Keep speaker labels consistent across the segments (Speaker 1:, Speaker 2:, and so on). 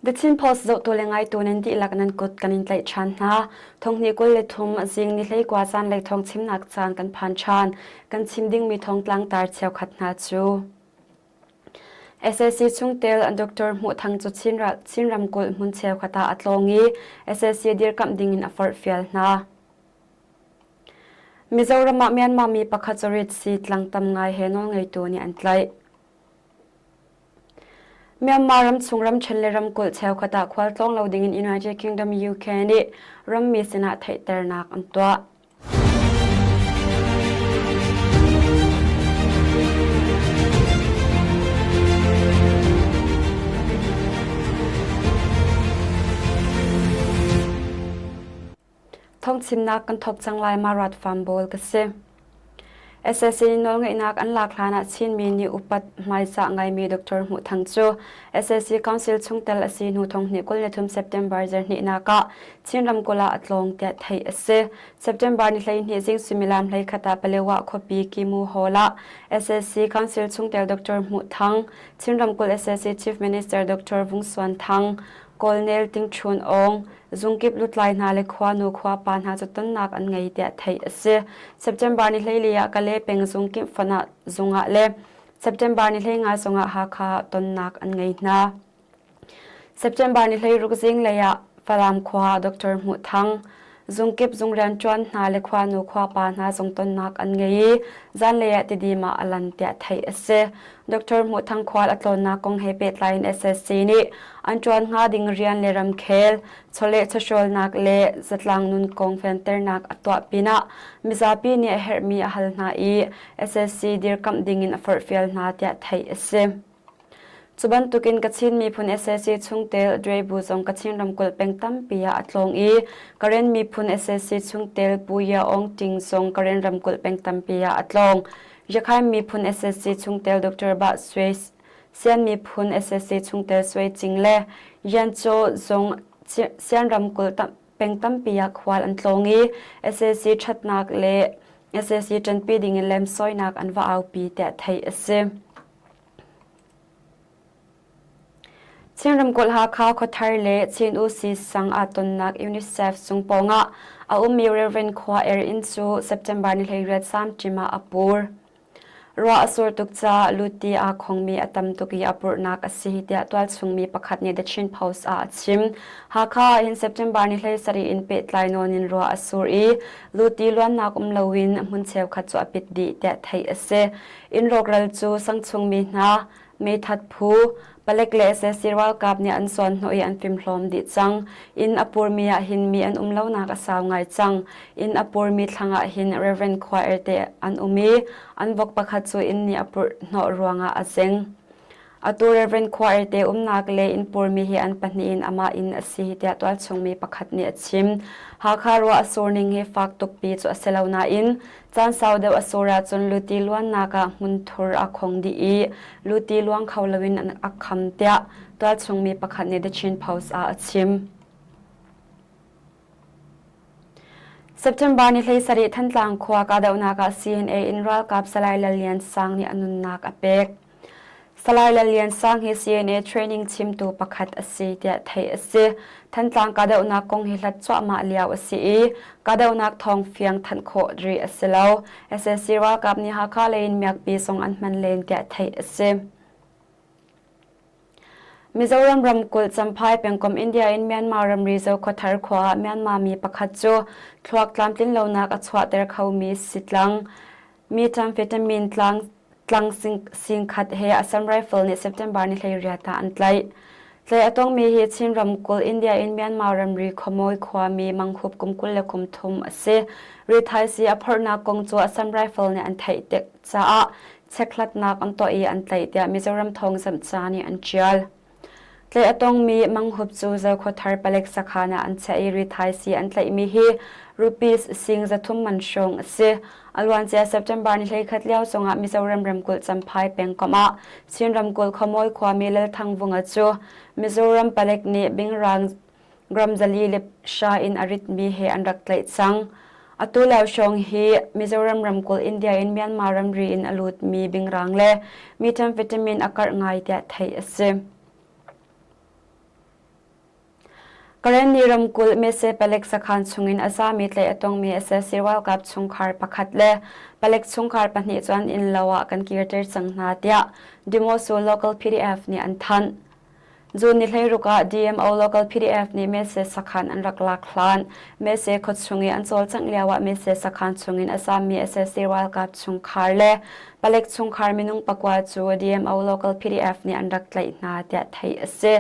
Speaker 1: The Chin Post zohtu le ngaitu nan dihlak nan kut kan in tlaih ṭhan hna. Thonghnih 23 zing ni 19 zanlei thawng chimnak caan kan phan ṭhan. Kan chim dingmi thawngtlang tar cheukhat hna cu. SAC chungtel Dr. Hmuh Thang cu Chin ramkulh hmun cheukhat ah a tlawng i SAC dirkamh dingin a forhfial hna. Mizoram ah Myanmar mi pakhat cu ritsi tlang tam ngai he nawlngeitu nih an tlaih. Myanmar ramchung ramṭhen le ramkulh cheukhat ah khualtlawng lo dingin United Kingdom UK nih rammi sinah theihternak an tuah. Thawngchimnak kan thawk cang lai ma rat farm bawl ka si. SSC nawlngeihnak an lak hlan ah Chinmi nih upat hmaizah ngaimi Dr. Hmuh Thang cu SSC Council chungtel a si hnu thonghnih 23 September zarhhnihnak ah Chin ramkulh ah a tlawng tiah theih a si. September ni 12 zing suimilam 11 ah Palewa khuapi Kimu Hall ah SSC Council chungtel Dr. Hmuh Thang, Chin ramkulh SSC Chief Minister Dr. Vung Suan Thang, Colonel Ting Chun Aung, zungkip lutlai hna le khuanu khuapa hna cu tonnak an ngei tiah theih a si. September ni 14 ah Kale peng zungkip fon ah zung ah le September ni 15 zongah Hakha ah tonnak an ngei hna. September ni 16 zinglei ah Falam khua ah Dr. Hmuh Thang, zungkip zung rianṭuan hna le khuanu khuapa hna zong tonnak an ngei i zanlei ah Tidim ah a lan tiah theih a si. Dr. Hmuh Thang khual a tlawnnak kong he pehtlai in SSC nih an ṭuan hnga ding rian le ramkhel, chawleh chawhrawlnak le zatlang nun kong fianternak a tuah pinah mizapi nih a herhmi a hal hna i SSC dirkamh dingin a forhfial hna tiah theih a si. Cu bantukin Kachin miphun sac chungtel Dwebu zong Kachin ramkulh peng tampi ah a tlawng i Karen miphun sac chungtel Pu Ya Aung Ting zong Karen ramkulh peng tampi ah a tlawng. Rakhine miphun sac chungtel Dr. Bah Swe, Sian miphun sac chungtel Swe Cing le Yan Chaw zong Sian ramkulh peng tampi ah khual an tlawng i sac ṭhatnak le sac ṭanpi dingin lemsawinak an va aupi tiah theih a si. Chin ramkulh Hakha khuathar le Chin UC sang aa tonnak UNICEF sung pawngah a ummi Reverend Khua Er Inn cu September ni 18 samṭim ah a pur. Ruah a sur tuk caah luti aa khongmi a tam tuk i a purhnak a si tiah tualchungmi pakhat nih The Chin Post ah a chim. Hakha ah hin September ni 17 in pehtlai nawn in ruah a sur i luti luannak um loin hmun cheukhat cu a pit dih tiah theih a si. Inn rawkral cu sangchungmi hna, meithat phu, palek le sac ralkap nih an zuanhnawh i an fimhlawm dih cang. Inn a purmi ah hin mi an um lonak a sau ngai cang. Inn a purmi thlang ah hin Reverend Khua Erte an um i an vok pakhat cu inn nih a purh hnawh ruangah a zeng. Atu Reverend Khua Erte umnak le inn purmi hi an pahnih in amah inn a si tiah tualchungmi pakhat nih a chim. Hakha ruah a sur ning hi fak tukpi cu a si lo nain Caan sau deuh a sur ahcun luti luannak ah hmunthur a khong dih i luti luang kho loin a kham tiah tualchungmi pakhat nih The Chin Post ah a chim. September ni 17 Thantlang khua kahdohnak ah CNA in ralkap Salai Lal Lian Sang nih a nunnak a pek. Salai Lal Lian Sang hi CNA training chimtu pakhat a si tiah theih a si. Thantlang kahdohnak kong hi hlat cuahmah lio a si i kahdohnak thawng fiang thanh khawh rih a si lo. SAC ralkap nih Hakha lei in miakpi zong an hman len tiah theih a si. Mizoram ramkulh Champhai pengkomh India in Myanmar ramri Zokhawthar khua ah Myanmar mi pakhat cu thluak tlamtlinlonak a chuahter khomi sitlang methamphetamine tlang tlang singkhat he Assam Rifle nih September ni 18 ah an tlaih. Tlaih a tongmi hi Chin ramkulh India in Myanmar ramri Khuamawi khuami Manghup kum 23 a si. Rithaisi a phorhnak kong cu Assam Rifle nih an theih tik caah chekhlatnak an tuah i an tlaih tiah Mizoram thawngzamhca nih an ṭial. Tlaih a tongmi Manghup cu Zokhawthar palek sakhan ah an chiah i rithaisii an tlaihmi hi rupees sing 300 man hrawng a si. A luancia September ni 11 lio zongah Mizoram ramkulh Champhai pengkomh ah Chin ramkulh Khuamawi khuami Lalthang Vunga cu Mizoram palek nih bingrang gram zali le hra in a ritmi he an rak tlaih cang. Atu lio hrawng hi Mizoram ramkulh India in Myanmar ramri in a lutmi bingrang le methamphetamine a karh ngai tiah theih a si. Karenni ramkulh Mese palek sakhan chungin a zami tlaih a tongmi sac ralkap chungkhar pakhat le palek chungkhar pahnih cu an innlo ah kan kirter cang hna tiah Demosu local PDF nih an thanh. June ni 16 ah DMO local PDF nih Mese sakhan an rak lak hlan. Mese khuachung i an cawlcangh lio ah Mese sakhan chungin a zammi sac ralkap chungkhar le palek chungkhar minung pakua cu DMO local PDF nih an rak tlaih hna tiah theih a si.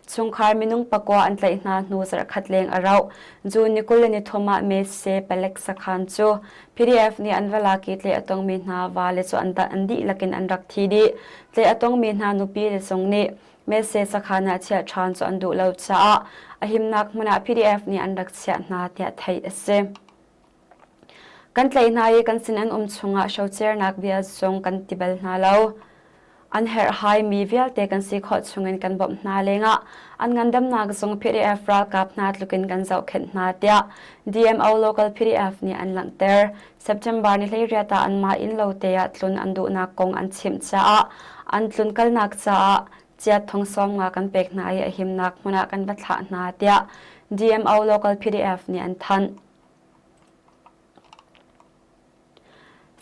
Speaker 1: Chungkhar minung pakua an tlaih hna hnu zarhkhat leng a rauh. June ni 23 ah Mese palek sakhan cu PDF nih an va lak i tlaih a tongmi hna vale cu an dihlak in an rak thi dih. Tlaih a tongmi hna nupi le zong nih Mese sakhan ah chiah ṭhan cu an duh lo caah a himnak hmun ah PDF nih an rak chiah hna tiah theih a si. Kan tlaih hna i kan sin an um chungah hrocernak bia zong kan ti bal hna lo. An herhhaimi vialte kan si khawh chungin kan bawmh hna lengah an ngandamnak zung PDF ralkap hna tlukin kan zohkhenh hna tiah DMO local PDF nih an langhter. September ni 18 ah anmah innlo te ah tlun an duhnak kong an chimh caah an tlunkalnak caah chiat thong 50 kan pek hna i a himnak hmun ah kan va thlah hna tiah DMO local PDF nih an thanh.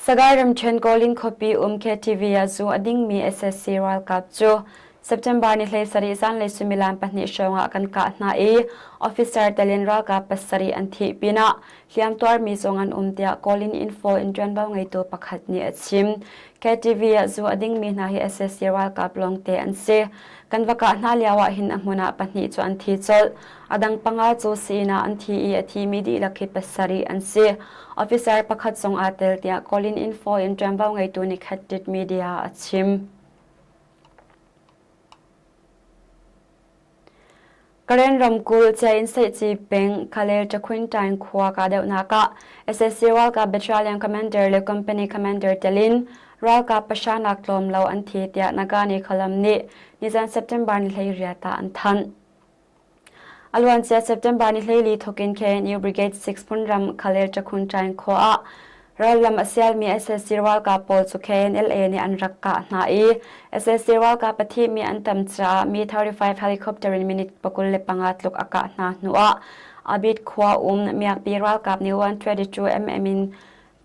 Speaker 1: Sagaing ramṭhen Kawlin khuapi um KTV ah zu a dingmi sac ralkap cu September ni 17 zanlei suimilam pahnih hrawng ah kan kah hna i officer tel in ralkap pasarih an thih pinah hliamtuarmi zong an um tiah Kawlin Info in ṭuanvo ngeitu pakhat nih a chim. KTV ah zu a dingmi hna hi sac ralkap lawngte an si. Kan va kah hna lio ah hin a hmun ah pahnih cu an thi colh. A dang panga cu sii ah an thi i a thimi dihlak hi pasarih an si. Officer pakhat zong aa tel tiah Colin Info in ṭuanvo ngeitu nih Khat Media a chim. Karen ramkulh Chain Seihci peng Khalel Takhwintain khua kahdohnak ah sac ralkap battalion commander le company commander telin ralkap pahranak tlawm lo an thi tiah Nagani Column nih nizan September ni 18 ah an thanh. A luancia September ni 14 thawkin KNU Brigade 6 hmunram Khalel Takhunṭaing khua ah rallam a sialmi sac ralkap pawl cu KNLA nih an rak kah hna i sac ralkap a thimi an tam caah Mi-35 helicopter in minute 25 tluk a kah hna hnuah Abit khua um miakpi ralkap nih 122 mm in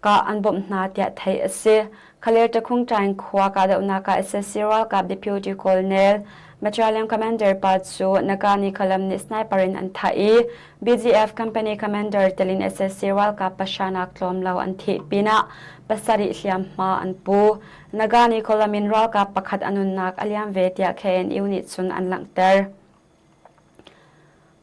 Speaker 1: kah an bawmh hna tiah theih a si. Khalil Takhungṭaing khua kahdohnak ah sac ralkap deputy colonel Battalion commander pa cu Nagani Kalam nih sniper in an thah i BGF company commander telin sac ralkap pahranak tlawm lo an thih pinah pasarih hliamhma an pu. Nagani Kalam in ralkap pakhat a nunnak a liam ve tiah KNU nih cun an langhter.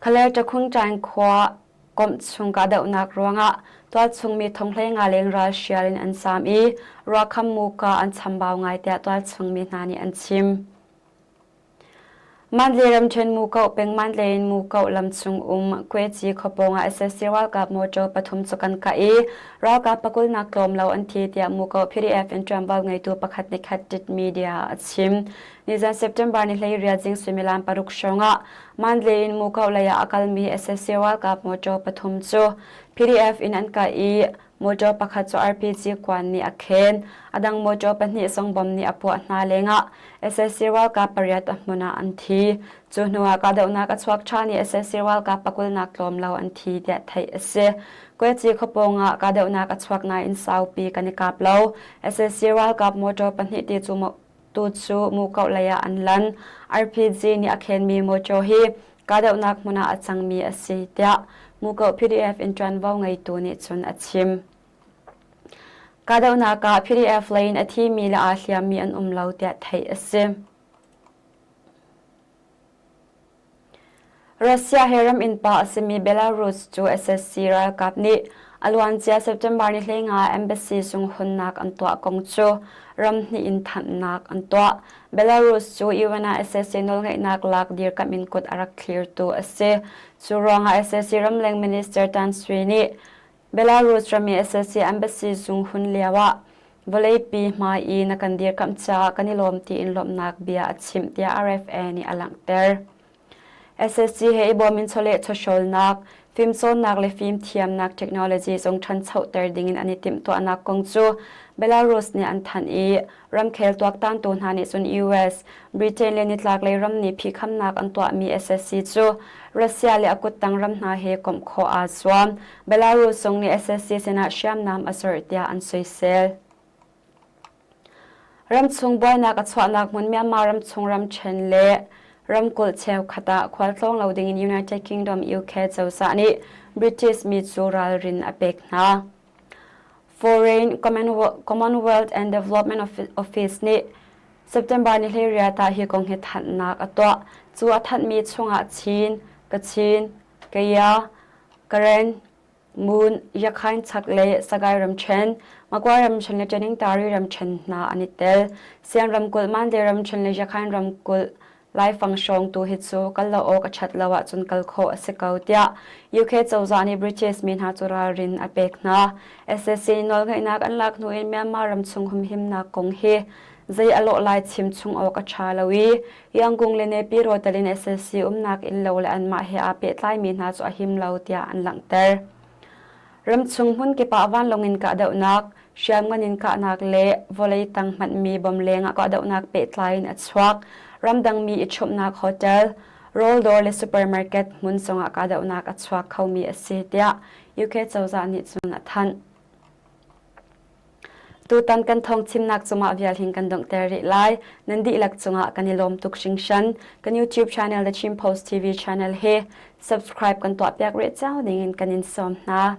Speaker 1: Khalel Takhungṭaing khua komh chung kahdohnak ruangah tualchung mi thonghlenga leng ralhrial in an zaam i ruakham muka an chambau ngai tiah tualchung mi hna nih an chim. Mandalay ramṭhen Mukoh peng Mandalay in Mukoh lam chung um Kweci khuapawng ah sac ralkap motor pathum cu kan kah i ralkap pakulnak tlawm lo an thi tiah Mukoh PDF in ṭuanvo ngeitu pakhat nih Khat Media ah a chim. Nizan September ni 18 zing suimilam paruk hrawng ah Mandalay in Mukoh lei ah a kalmi sac ralkap motor pathum cu PDF in an kah i motor pakhat cu RPG kuan nih a khen. A dang motor pahnih zong bom nih a puah hna lengah sac ralkap pariat a hmun ah an thi. Cu hnu ah kahdohnak a chuak ṭhan i sac ralkap pakulnak tlawm lo an thi tiah theih a si. Kuaci khuapawng ah kahdohnak a chuak nain saupi kan i kap lo. Sac ralkap motor pahnih ti cu tu cu Mukoh lei ah an lan. RPG nih a khenmi motor hi kahdohnak hmun ah a cangmi a si tiah Mukoh PDF in ṭuanvo ngeitu nih cun a chim. Kahdohnak ah PDF lei in a thimi le aa hliammi an um lo tiah theih a si. Russia he ram innpa a simi Belarus cu sac ralkap nih a luancia September ni 15 embassy zung hunnak an tuah kong cu ram hnih in thanhnak an tuah. Belarus cu UN ah sac nawlngeihnak lak dirkamh in kut a rak thlirtu a si. Cu ruangah sac ramleng minister Tan Sui nih Belarus ram i sac embassy zung hun lio ah vawleipi hmai i na kan dirkamh caah kan i lawm tiin lawmhnak bia a chimh tiah RFA nih a langhter. Sac he i bawm in chawleh chawhrawlnak, Fimcawnnak le fimthiamnak technology zong ṭhanchoter dingin an i timhtuahnak kong cu Belarus nih an thanh i ramkhel tuaktantu hna nih cun US, Britain le nitlaklei ram nih phihkhamnak an tuahmi SSC cu Russia le a kuttang ram hna he komh khawh aa zuam. Belarus zong nih SSC sinah hriamnam a zorh tiah an soisel. Ramchung buainak a chuahnak hmun Myanmar ramchung ramṭhen le ramkulh cheukhat ah khualtlawng lo dingin United Kingdom UK cozah nih British mi cu ralrin a pek hna. Foreign Commonwealth and Development Office nih September ni 18 ah hi kong hi thanhnak a tuah. Cu a thanhmi chungah Chin, Kachin, Kaya, Karen, Ngun, Yakhain chak le Sagaing ramṭhen, Magway ramṭhen le Taningtari ramṭhen hna an i tel. Sian ramkulh, Mandalay ramṭhen le Yakhain ramkulh laifang hrawng tu hi cu kal lo awk a ṭhat lo ahcun kal khawh a si ko tiah UK cozah nih British mi hna cu ralrin a pek hna. SAC nawlngeihnak an lak hnu in Myanmar ramchung humhimnak kong hi zei a lawh lai chim chung awk a ṭha lo i Yangon le Naypyidaw tal in SAC umnak innlo le anmah he aa pehtlaimi hna cu a him lo tiah an langhter. Ramchung hmunkip ah vanlawng in kahdohnak, hriamngan in kahnak le vawlei tang hmanhmi bom leng ah kahdohnak pehtlai in a chuak. Ramdangmi i ṭhumhnak hotel, rawldawr le supermarket hmun zongah kahdohnak a chuak khomi a si tiah UK cozah nih cun a thanh. Tutan kan thawngchimnak cungah vial hin kan donghter rih lai. Nan dihlak cungah kan i lawm tuk hringhran. Kan YouTube channel The Chin Post TV channel hi subscribe kan tuahpiak rih cio dingin kan in sawm hna.